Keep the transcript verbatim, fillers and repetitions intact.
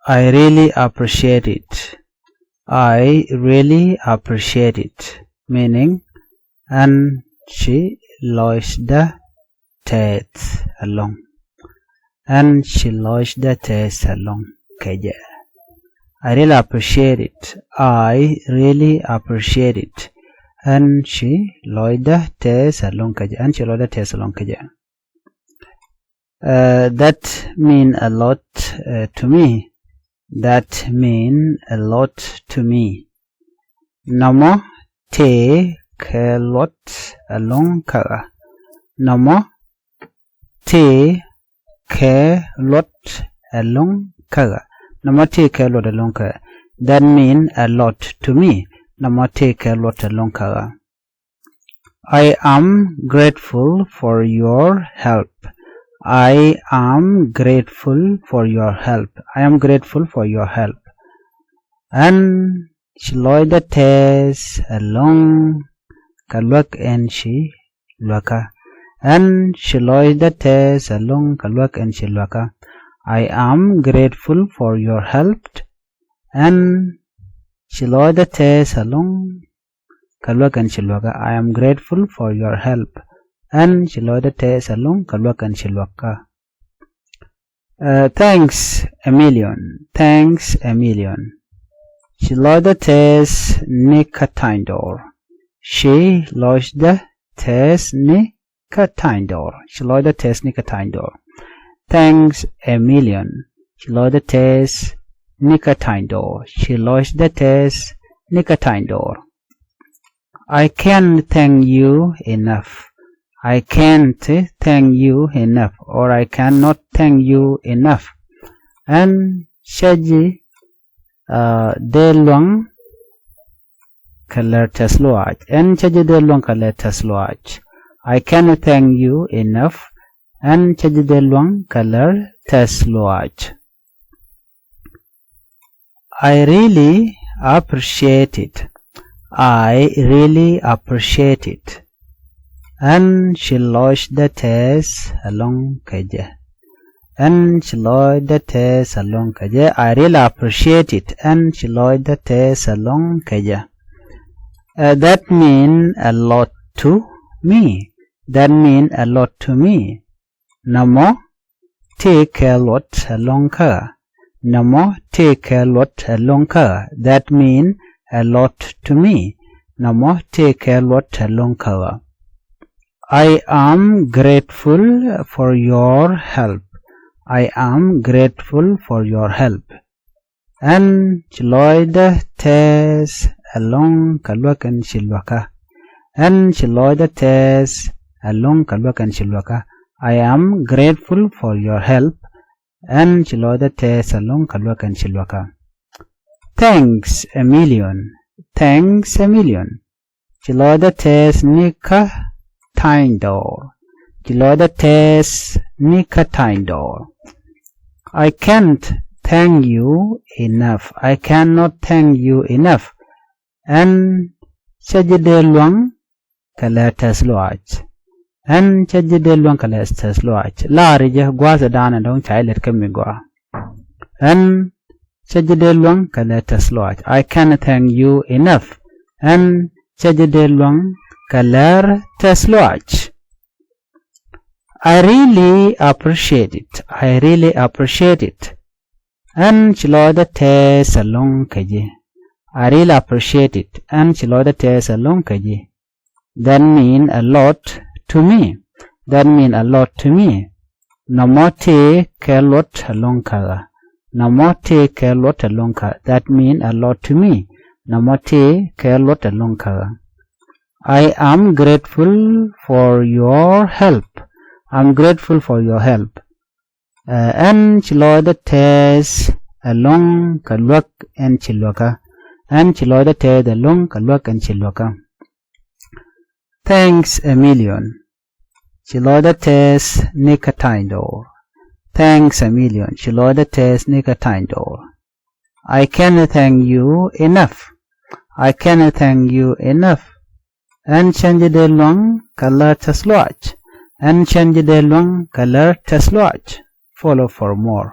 I really appreciate it. I really appreciate it. Meaning, ɛn ci lɔcdä tɛth ɛlɔ̱ŋ. Ɛn ci lɔcdä tɛth ɛlɔ̱ŋ kɛ jɛ. I really appreciate it. I really appreciate it. Ɛn ci lɔcdä tɛth ɛlɔ̱ŋ kɛ jɛ. Ɛn ci lɔcdä tɛth ɛlɔ̱ŋ kɛ jɛ. Uh, that mean a lot, uh, to me. That mean a lot to me. Nɔmɔ tëë kɛ luɔt ɛlɔ̱ŋ kä ɣä. Nɔmɔ tëë kɛ luɔt ɛlɔ̱ŋ kä ɣä. Nɔmɔ tëë kɛ luɔt ɛlɔ̱ŋ kä ɣä. That mean a lot to me. Nɔmɔ tëë kɛ luɔt ɛlɔ̱ŋ kä ɣä. I am grateful for your help. I am grateful for your help. I am grateful for your help. Ɛn ci lɔcdä tɛth ɛlɔ̱ŋ kɛ luäk ɛn ci luäkä. Ɛn ci lɔcdä tɛth ɛlɔ̱ŋ kɛ luäk ɛn ci luäkä. I am grateful for your help. Ɛn ci lɔcdä tɛth ɛlɔ̱ŋ kɛ luäk ɛn ci luäkä. I am grateful for your help. Ɛn ci lɔcdä tɛth ɛlɔ̱ŋ kɛ luäk ɛn ci luäkä. Uh, thanks a million. Thanks a million. Ci lɔcdä tɛth ni kä tany dɔɔr. Ci lɔcdä tɛth ni kä tany dɔɔr. Ci lɔcdä tɛth ni kä tany dɔɔr. Thanks a million. Ci lɔcdä tɛth ni kä tany dɔɔr. Ci lɔcdä tɛth ni kä tany dɔɔr. I can't thank you enough. I can't thank you enough, or I cannot thank you enough. Ɛn cä ji̱, uh, dee luäŋ kɛ lär tɛth lɔaac. Ɛn cä ji̱ dee luäŋ kɛ lär tɛth lɔaac. I cannot thank you enough. Ɛn cä ji̱ dee luäŋ kɛ lär tɛth lɔaac. I really appreciate it. I really appreciate it. Ɛn ci lɔcdä tɛth ɛlɔ̱ŋ kɛ jɛ. Ɛn ci lɔcdä tɛth ɛlɔ̱ŋ kɛ jɛ. I really appreciate it. Ɛn ci lɔcdä tɛth ɛlɔ̱ŋ kɛ jɛ. Uh, that mean a lot to me. That mean a lot to me. Nɔmɔ tëë kɛ luɔt ɛlɔ̱ŋ kä ɣä. Nɔmɔ tëë kɛ luɔt ɛlɔ̱ŋ kä ɣä. That mean a lot to me. Nɔmɔ tëë kɛ luɔt ɛlɔ̱ŋ kä ɣä. I am grateful for your help. I am grateful for your help. Ɛn ci lɔcdä tɛth ɛlɔ̱ŋ kɛ luäk ɛn ci luäkä. Ɛn ci lɔcdä tɛth ɛlɔ̱ŋ kɛ luäk ɛn ci luäkä. I am grateful for your help. Ɛn ci lɔcdä tɛth ɛlɔ̱ŋ kɛ luäk ɛn ci luäkä. Thanks a million. Thanks a million. Ci lɔcdä tɛth ni kä tany dɔɔr. Ci lɔcdä tɛth ni kä tany dɔɔr. I can't thank you enough. I cannot thank you enough. Ɛn cä ji̱ dee luäŋ kɛ lär tɛth lɔaac. Ɛn cä ji̱ dee luäŋ kɛ lär tɛth lɔaac. La̱rä jɛ gua̱a̱th ɛ da̱a̱n ɛ dɔ̱ŋ ca ilɛt kä mi gɔaa. Ɛn cä ji̱ dee luäŋ kɛ lär tɛth lɔaac. I can't thank you enough. Ɛn cä ji̱ dee luäŋ kɛ lär tɛth lɔaac. I really appreciate it. I really appreciate it. Ɛn ci lɔcdä tɛth ɛlɔ̱ŋ kɛ ji̱. I really appreciate it. Ɛn ci lɔcdä tɛth ɛlɔ̱ŋ kɛ ji̱. That mean a lot to me. That mean a lot to me. Nɔmɔ tëë kɛ luɔt ɛlɔ̱ŋ kä ɣä. Nɔmɔ tëë kɛ luɔt ɛlɔ̱ŋ kä ɣä. That mean a lot to me. Nɔmɔ tëë kɛ luɔt ɛlɔ̱ŋ kä ɣä. I am grateful for your help. I'm grateful for your help. Ɛ, ɛn ci lɔcdä tɛth ɛlɔ̱ŋ kɛ luäk ɛn ci luäkä. Ɛn ci lɔcdä tɛth ɛlɔ̱ŋ kɛ luäk ɛn ci luäkä. Thanks a million. Ci lɔcdä tɛth ni kä tany dɔɔr. Thanks a million. Ci lɔcdä tɛth ni kä tany dɔɔr. I can't thank you enough. I can't thank you enough. Ɛn cä ji̱ dee luäŋ kɛ lär tɛth lɔaac. Ɛn cä ji̱ dee luäŋ kɛ lär tɛth lɔaac. Follow for more.